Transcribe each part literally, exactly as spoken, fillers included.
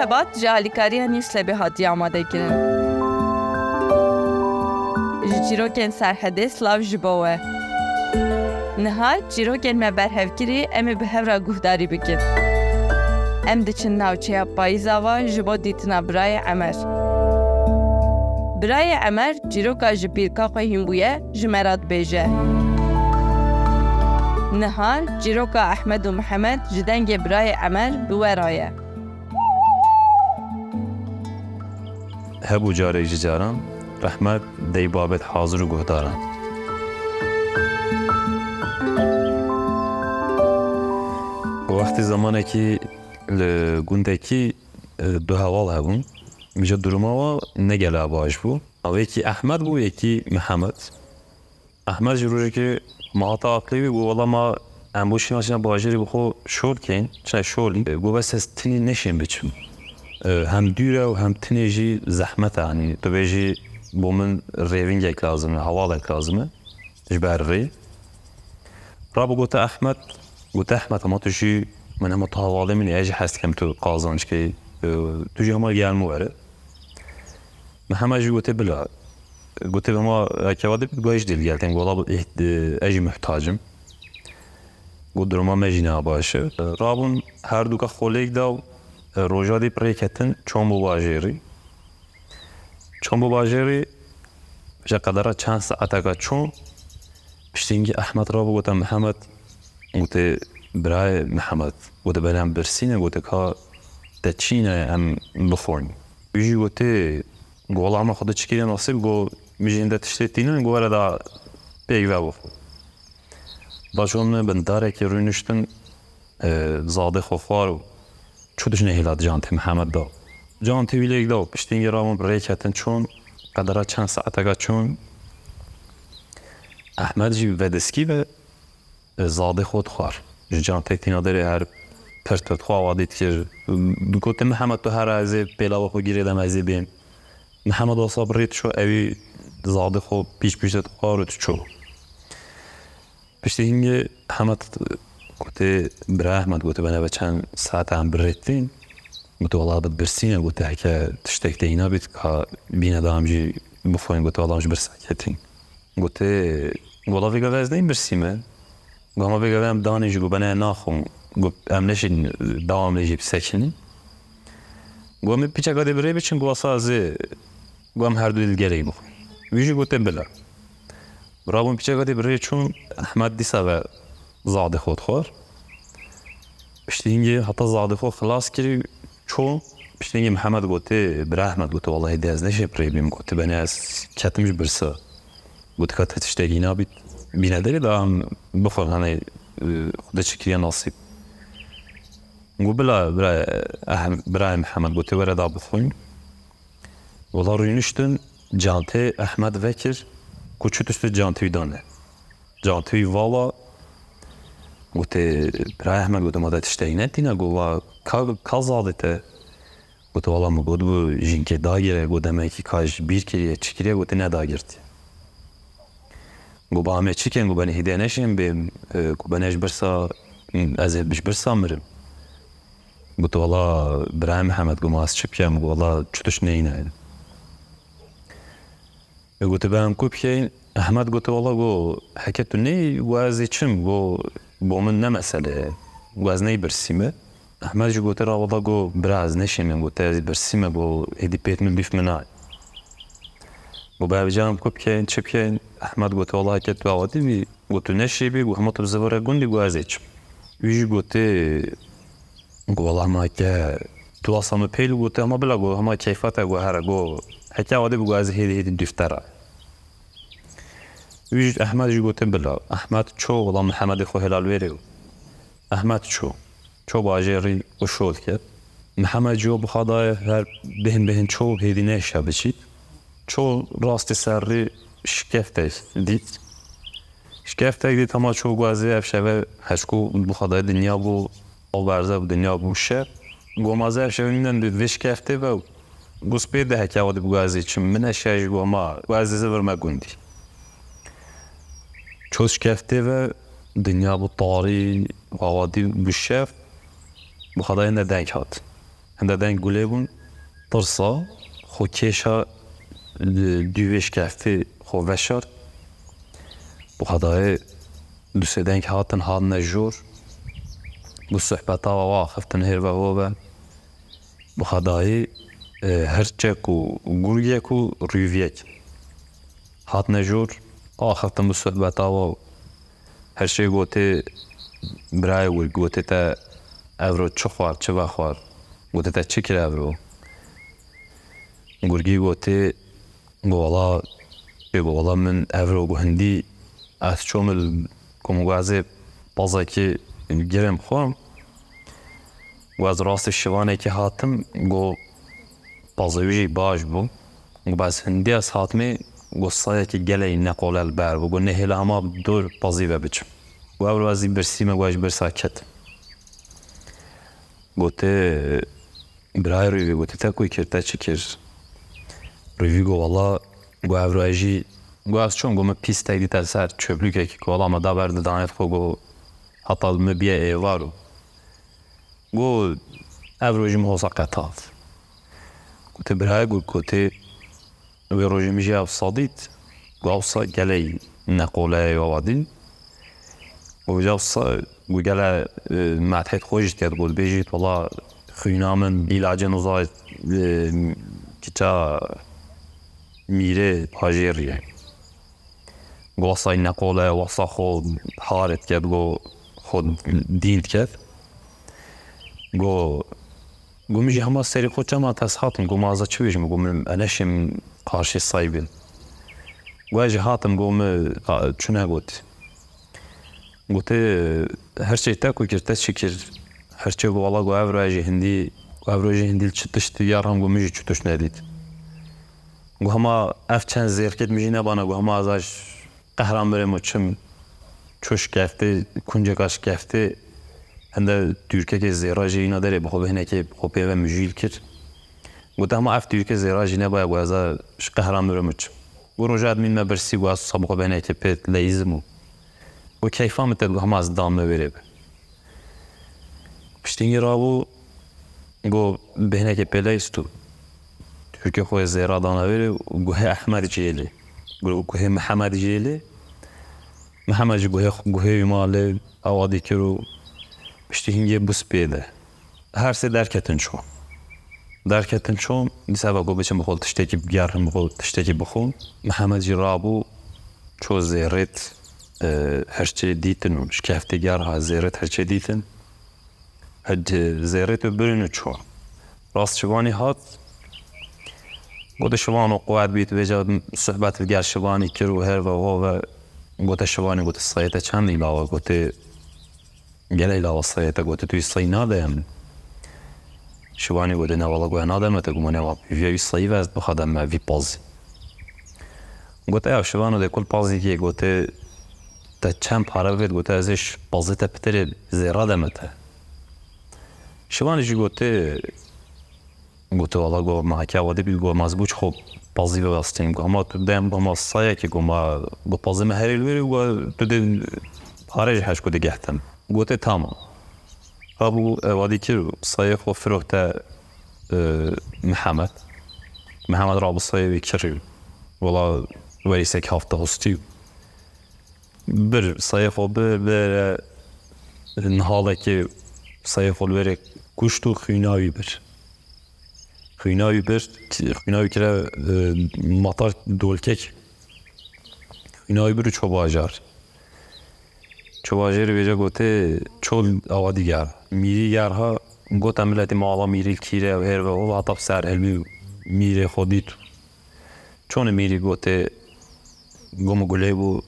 Xebat ji alîkariya Newslabê hatiye amadekirin. Ji çîrokên Serhedê silav ji bo we. Niha çîrokên me berhevkirî em ê bi hev re guhdarî bikin. Em diçin navçeya Payîzava ji bo dîtina birayê Emer. Birayê Emer çîroka ji pîrka xwe hîn bûye, ji me re dibêje. Niha çîroka Ehmed û Mihemed ji dengê birayê Emer bi we re ye. Hebû carek ji caran, rehmet dey babet hazir û guhdaran. Wextê zemanekî li gundekî, e, du heval hebûn. Ji duruma wa ne gela baş bû. Ew yekî Ehmed bû, yekî Mihemed. Ehmed ji rojekê ma hata aqilê wî, got, "Wela ma em bo şîna çina bajêrê bi xwe şol kên, çina şolî." Got, "Bes ez tinî neşên biçim. E, hem dûr e û hem tinê jî zehmet e, hanî tu bêjî bo min rêvingek lazim e, hevalek lazim e ji ber rê." Rabo gote Ehmed, gote, "Ehmed, hema tu jî min hema tu hevalê min î, ez jî hez dikim tu qazanc key, e, tu jî hema gel min were." Mihemed jî gote, "Bila." Gote, "Hema heke wa dibit, got, ez jî dê li gel tên." Got, "Wela, e, ez jî muhtac im." Got, "Duruma me jî ne baş e." Rabûn her duka xolêk da û, e, roja dî bi rê ketin çûn bo bajêrî. Çûn bo bajêrî, ji qedera çend saeteka çûn, piştî hingî Ehmed rabû gote Mihemed, gote, "Birayê Mihemed," gote, "Belê em birsî ne," gote, "ka te çî ne em bixwin." Wî jî gote, "Got, wela hema Xwedê çi kiriye nasîb," got, "Min jî hinde tiştê tînin," got, "Were da pêk ve bixwe." Ba çûn bin darekê rûniştin, e, zadê xwe xwar û çû dişine hêla di cantê Mihemed da. Cantê wî lêk da û piştî hingê rabûn bi rê ketin çûn, qedera çend saeteka çûn, Ehmed jî vedeskî ve, e, zadê xwe dixwar. Ji cantê tîna derê her pirtir dixwar, wadî dikir. Digotin, "Mihemed, tu here, ez ê pêlava xwe girê dem, ez ê bêm." Mihemed wasa bi rê diçû, ewî zadê xwe pîç pîç de dixwar û diçû. Piştî hingê Ehmed gote, "Bira Ehmed," gote, "Bene ve çend saet em bi rê tîn." Gote, "Wela bi birsî ne," gote, "heke tiştek tê îna bît ka bîne da em jî bixwin," gote, "Wela em ji birsa ketîn." Gote, "Wela vê gavê ez neyê birsî me." Got, "Hema vê gavê em danê jî," got, "bene naxwin." Got, "Em neşin dawam lê jî bisekinî." Got, "Em ê pîçeka dê bi rê biçin," got, "wasa ez ê," got, "em her du li gelek bixwin." Wî jî gote, "Bila." Rabûn pîçeka dê bi rê çûn, Ehmed dîsa ve zadê xwe dixwar. Piştî hingê heta zadê xwe xilas kirî, çû, piştî hingê Mihemed gote, "Bira Ehmed," gote, "Wela hêdî ez neşê bi rê bîm," gote, "Bene ez ketim ji birsa." Gote, "Ka te tiştekî nabît, bîne derê da em bixwin, hanê, e, Xwedê çi kiriye nasîb." Got, "Bila, bira, eh, birayê Mihemed," gote, "Were da bixwin." Wela rûniştin, cantê Ehmed vekir, ku çi tişt di cantê wî de ne. Cantê wî vala, gote, "Birayê Ehmed," gote, "ma te tiştekî netîne?" Got, "Wa ka, ka zadê te?" Gote, "Wela min got, bû jinkê dagire," got, "demekî ka ji bîr kiriye, çi kiriye?" Gote, "Nedagirtiye." Got, "Ba em ê çi kin?" Got, "Benê hêdî neşên bêm, e, got, "Benê ji birsa, ez ê ji birsa mirim." Gote, "Wela birayê Mihemed," got, "ma ez çi bikem?" Got, "Wela çi tişt neyne." E, gote, "Ba em ku bikeyin?" Ehmed gote, "Wela," got, "heke tu neyî, got, ez ê çim, got, bo min ne mesele ye. Got, ez neyê birsî me." Ehmed jî gote, "Ra wela," got, "bira ez neşêm, got, ez ê birsî me, got, hêdî pêt min dûf min nayê." Got, "Ba ev ca em ku bikeyin, çi bikeyin?" Ehmed gote, "Wela heke tu awa dibî, got, tu neşê bî, got, hema tu bi zivirê gundî, got, ez ê çim." Wî jî gote, got, "Wela hema heke tu wasa min pêl," gote, "hema bila," got, "hema keyfa te," got, "here," got, "heke awa dibî," got, "ez ê hêdî hêdî dûf te re." Wî jî Ehmed jî gote, "Bila." Ehmed çû, wela Mihemedê xwe hêla li wêrê û Ehmed çû. Çû bajêrî û şol kir. Mihemed jî wî bi xwe daye her bêhn bêhn çû hêdî nehişa biçît. Çû rastî ser rê şikeftek dît. Şikeftek dît, hema çû got, "Ez ê ev şeve heşko bi xwe daye dinya bû, ew berze bû dinya bû şer." Got, "Ma ez ê ev şeve nînem vê şikeftê ve." Got, "Spê de heke awa dibî got, ez ê çim, min eşya jî got, hema got, ez ê zivirme gundî." Çû şikeftê ve, dinya bû tarî, awa dî bû şev, bi xwe daye ne deng hat. Hinde deng gulê bûn, tirsa xwe kêşa, e, dûvê şkeftê xwe veşart. Bi xwe dayê du sê deng hatin, hatine jor. Bi sohbeta we axiftin hêr ve ho ve. Bi xwe dayê, e, hirçek û gurgek û rûviyek hatine jor. Axiftin bi sohbeta we. Hirçê gotê, birayê gurg, gotê te evro çi xwar, çi vexwar? Gotê te çi kir evro? Gurgî gotê, go wela, pê go wela min evro go hindî ez çom il, go min go ez ê pazekî girim xwe. Go ez rastî şivanekî hatim, go pazê wî jî baş bû. Go ez hindî ez hatmê, go sayekî gelekî neqole li ber bû. Go nehêle hema dor pazî ve biçim. Go evro ez î birsîme, go ez ji birsa ketim. Gotê, birayê Rûvî, gotê te ku kir, te çi kir? Rûvî go wela, go evro ez jî, go ez çom, go min pîstek dît li ser çöplûkekî, go wela me da ber didanê xwe, go heta min biye êvar û. Go evro jî min hosa qetal. Gotê birayê, go gotê, wê rojê min jî ew sa dît, go ew sa gelekî neqole ye wa dîn. Go vêca sa, go gele, e, medhê xwe jî diket, go dibêjît, wela xwîna min îlacê noza, e, kiça mîrê pajêrî ye. Go wesay neqole, wesa xwe hare diket, go xwe dîn diket. Go, go min jî hema serê xwe çema ters hatim, go ma ez çi bêjim, go min, e, neşêm qarşê say bim. Go ez jî hatim, go min, a, çune got. Gotê, hirçê te ku kir, te çi kir? Hirçê go wela, go evro ez jî hindî, go evro jî hindî li çi tiştî ya ram, go min jî çi tişt nedît. Go hema ev çend zêrkêt min jî nebana, go hema ez a ji qehra mirim û çim ço şkeftê, kunceka şkeftê, hinde tûrkekê zêra jî îna derê bi xwe bi hinekê bi xwe pê ve mijûl kir. Gote hema ev tûrkê zêra jî nebaya, go ez a ji qehra mirim û çim. Go roja dimîn me birsî, go ez wisa bi xwe bi hinekê pê leyîzim û go keyfa min te, go hema ez dam me wêrê be. Piştî hingê rabû, go bêhnekê pê leyîst û tûrkê xwe zêra dana wêrê û guhê Ehmed jê lê. Go guhê Mihemed jê lê. Mihemed jî guhê, guhê wî ma lê awa dî kir û piştî hingê bûs pê de. Her sê derketin çûn. Derketin çûn, dîsa ve go biçin bi xwe tiştekî bigerin, bi xwe tiştekî bixwin. Mihemed jî rabû, çû zêrêt, e, hirçê dîtin û şkeftê gerha zêrêt hirçê dîtin. Hecî zêrêt û birin û çû. Rast şivanî hat. Gote şivano quwet bît, vêca sohbet li gel şivanî kir û her ve ho ve gote şivanî, gote sayê te çend îlawa, gote gelek îlawa sayê te, gote tu wî sayî nade em. Şivanî gote ne wela, goya nade me te, guma ne wa vî sayî ve ez bixadem me vî pazî. Gote ya şivano de kul pazî kê, gote te çend pare vêt, gote ez ê ji pazê te pitirê zêra de me te. Şivanî jî gote, gote wela, go ma heke awa de bî, go ma ez bû çi xwe pazî ve westîn, go hema tu dem, go ma sayekê, go ma, go pazê me herê li wêrê, go tu dê pare ji heşko de gehtem. Gote tamam. Rabû ewadî kir û sayê xwe firohte, e, Mihemed. Mihemed rabû sayê wî kirî. Wela werîsek hafte hostî. Bir, sayê xwe bir, bir, e, nihalekê sayê xwe li wêrê kuşt û xwîna wî bir. Xwîna wî bir, xwîna wî kire, e, matar dolkek. Xwîna wî bir û ço bajar. Ço bajarê vêce gote, ço awa dî ger. Mîrî ger ha, gote miletî mala mîrî kîre û hêr ve hov hata ser hilbî mîrê xwe dît. Çonê mîrî gote, go min gulê bû,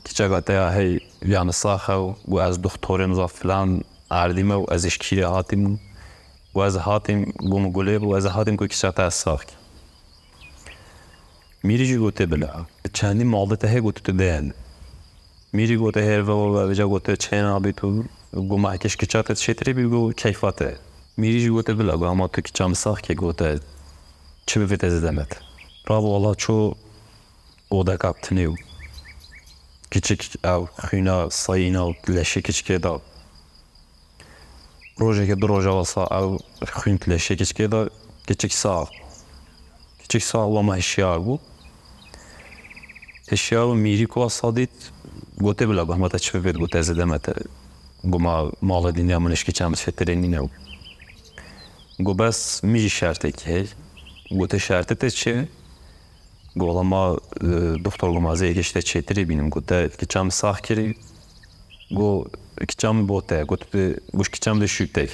kiçeka te ya hey, yanî sax e û go ez doxtorê niza filan erdî me û ez ê ji kîrê hatîm û go ez hatîm, go min gulê bû, ez hatîm ku kiça te ez sax kim. Mîrî jî gote bila. Çendî malê te heye, gote tu dê. Mîrî gote hêr ve ve ve, vêca gote çêna bî tu, go ma heke ji kiça te çêtirê bî, go keyfa te. Mîrî jî gote bila, go hema tu kiça min sax ke, gote çi bivê te zêde me te. Rabû wela ço odeka bi tinê û kiçik ew xwîna sayîna û leşê kiçikê da. Rojekê du roja wesa ew xwîn di leşê keçikê de, keçik sax. Keçik sax û hema hişyar bû. Hişyar û mîrî ku wesa dît, gote bila, got, "Ma te çi bibêt?" Got, "Ez ê deme te." Got, "Ma malê dîniya min, eşkî çend bi fêtirê nîne." Got, "Bes min jî şertekî heye." Gote, "Şertê te çi ye?" Got, "Wela ma, e, doktor, got, ma ez ê yekê ji te çêtirê bînim." Got, "Te kiça min sax kirî." Got, "Kiça min bo te." Got, "Tu dê, got, kiça min dê şûtek."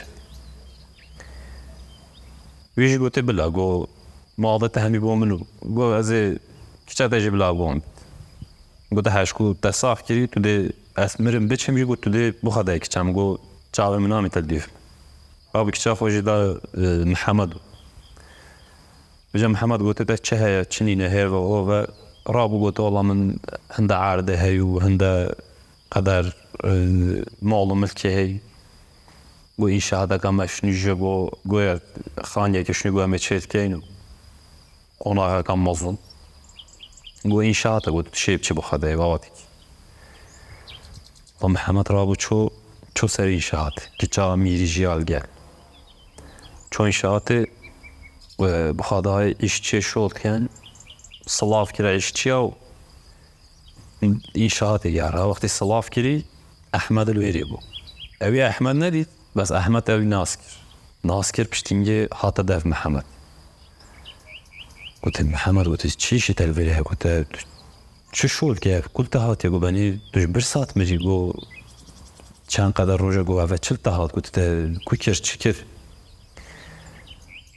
Wî jî gote, "Bila." Got, "Malê te hemî bo min û." Got, "Ez ê kiça te jî bila bo min." Gote, "Heşku te sax kirî, tu dê ez mirim biçim jî." Got, "Tu dê bixwe dayê kiça min." Got, "Çavê min namî te dîv." Rabû kiça xwe jî da, e, Mihemed. Vêca Mihemed gote, "Te çi heye, çi nîne, hêr ve hov e." Rabû gote, "Wela min hinde erdê heye û hinde qeder, e, mal û milkê heye." Got, "Înşaateka me şinî ji bo, goya xaniyeke şinî goya me çê dikeyn û qonaxeka mezin." Got, "Înşaat e." Got, "Tu şê biçî bixwe dayê, bawetikî." Û Mihemed rabû çû, çû ser înşaat. Kiça mîrî jî ya li gel. Çû înşaatê, e, bixwe dayê îşçiyê şol kirin, silav kire îşçiya û înşaatê gera. Wextê silav kirî, Ehmed li wêrê bû. Ewî Ehmed nedît, bes Ehmed ewî nas kir. Nas kir, piştîngê hate dev Mihemed. Gote, "Mihemed," gote, "çi îşê te li vêrê heye?" Gote, "Çi şol ke, ku li te hatiye?" Got, "Benî tu ji bir saet mirî." Got, "Çend qeder roja?" Got, "Eve çi li te hat?" Got, "Te ku kir, çi kir?"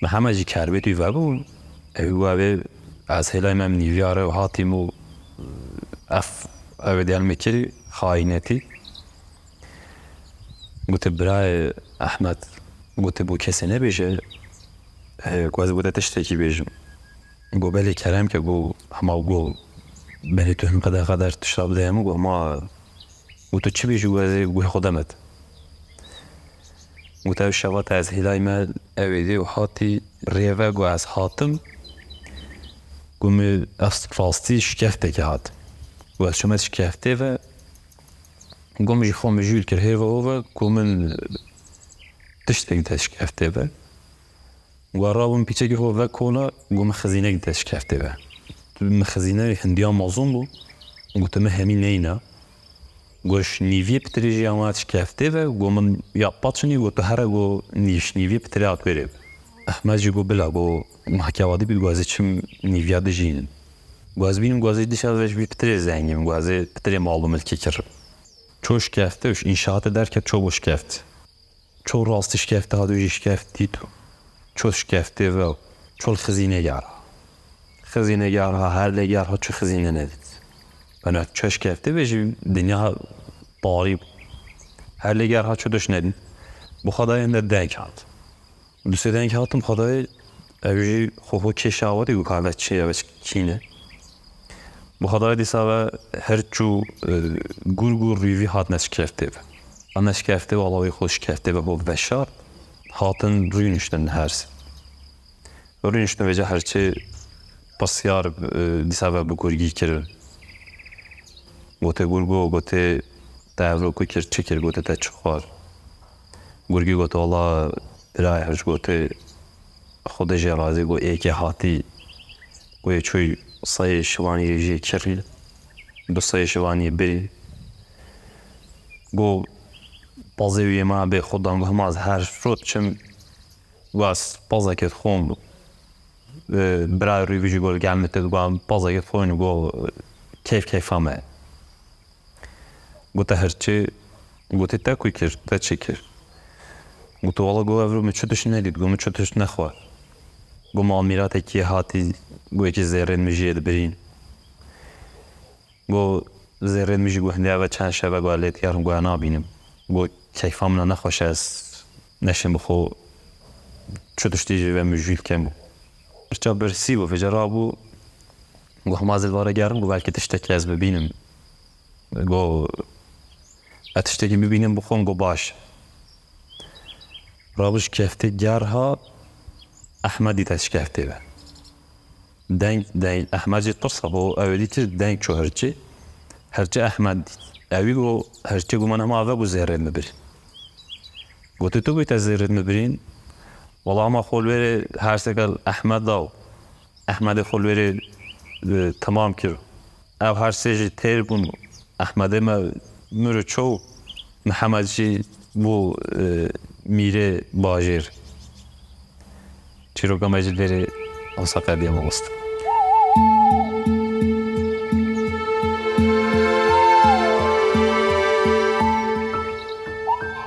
Mihemed jî kerbêt wî vebû. Ew got, "Eve ez hêlay me, min nîviya re û hatîm û ev, ev ê diyan min kirî, xayînetî." Gote, "Birayê Ehmed," gote, "bo kesê nebêje, e, ku ez bo te tiştekî bêjim." Go, "Belê, kerem ke," go, "hema go, belê tu hin qeder qeder tişta bide min," go, "hema," go, "tu çi bêjî?" Go, "Ez ê guhê xwe deme te." Go, "Te ew şeva te ez hêlay me, ew êdî û hatî rêve," go, "ez hatim." Go, "Min ev rastî şikeftekê hat." Go, "Ez çûme şikeftê ve." Go, "Min jî xwe mijûl kir hêve hove ku min tiştek dide şikeftê ve." Go, "Rabûm pîçekî hove kola, go, min xizînek dide şikeftê ve." Tu min xizîne hindiya mezin bû. Go, "Tu min hemî neyna." Go, "Ji nîviyê pitirê jî ya min hat şikeftê ve." Go, "Min ya paçinî," go, "Tu here," go, "nîv-, ji nîviyê pitirê hat wêrê." Ehmed jî go, "Bila," go, "Mahkeva dî bî, go, ez ê çim nîviya dijînin. Go, ez bînim, go, ez ê dişa ve ji vî pitirê zengîm, go, ez ê pitirê mal û milkê kirim." Ço şikefte û ji înşaatê derket, ço bo şikeft. Ço rastî şikefte hat û jî şikeft dît û ço şikeftê ve û ço li xizînê gera. Xizînê gera, her lê gera ço xizîne nedît. Bena ço şikeftê ve jî dinya tarî bû. Her lê gera ço diş nedît. Bi xwe dayê hinde deng hat. Du sê deng hatin, xwedayê ew jî xwe xwe kêşa we dî, got, "Ka ve çi ye, ve çi kî ne?" Bi xwedayê dîsa ve her çû, e, gurg û rîvî hatine şikeftê ve. Hatine şikeftê ve, ala wê xwe şikeftê ve xwe veşart. Hatin rûniştin her sê. Rûniştin vêca her çê pisyar, e, dîsa ve bi gurgî kirin. Gotê gurgo, gotê, "Te evro ku kir, çi kir?" Gotê, "Te çi xwar?" Gurgî gotê, "Wala birayê hej," gotê, "Xwedê jê razî," got, "êkê hatî, got, yê çûyî seyê şivanî yê jê kirî, du seyê şivanî yê birî." Got, "Pazê wî yê me bê xwe dan," got, "Hema ez her rot çim, got, ez pazekê dixwim." E, birayê rûvî jî got, "Gel min te digot, pazekê dixwin," got, "Keyf keyfa me." Got, "Te hirçê," gotê, "Te ku kir, te çi kir?" Got, "Wala," got, "evro min çi tişt nedît," got, "Min çi tişt nexwar." Got, "Mal mîratekî hatî, got, yekî zêrên min jê dibirîn." Got, "Zêrên min jî," got, "hindê eve çend şeve," got, "lê diyarim," got, "nabînim." Got, "Keyfa min nexweş e, ez neşim bi xwe çi tiştî jî ve mijûl kem." Pirça birsî bû, vêca rabû, got, "Hema ez li vare gerim, got, belkî tiştekî ez bibînim." Got, "Ez tiştekî bibînim bixwim," got, "Baş." Rabû şikeftê gerha Ehmed dîte şikeftê ve. Deng, deng, Ehmed jî tirsa bo, ew ê dî kir deng çû hirçê. Hirçê Ehmed dît. Ewî got, hirçê got, "Min hema eve got zêrê min bir." Gotê tu bûyî te zêrî min birîn. Wela hema xwe li wêrê her sêkel Ehmed da û Ehmedê xwe li wêrê, e, temam kir. Ew her sê jî têr bûn. Ehmedê me mir û ço, Mihemed jî bû, e, mîrê bajêr. Çîroka me jî li vêrê wisa qediya mamoste.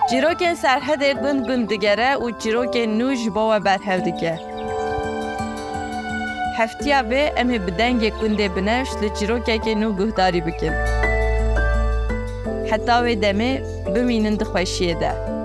Çîrokên Serhedê gund gund digere û çîrokên nû ji bo we berhev dike. Heftiya vê em ê bi dengê gundê Binevşt li çîrokekê nû guhdarî bikin. Heta wê demê bimînin di xweşiyê de.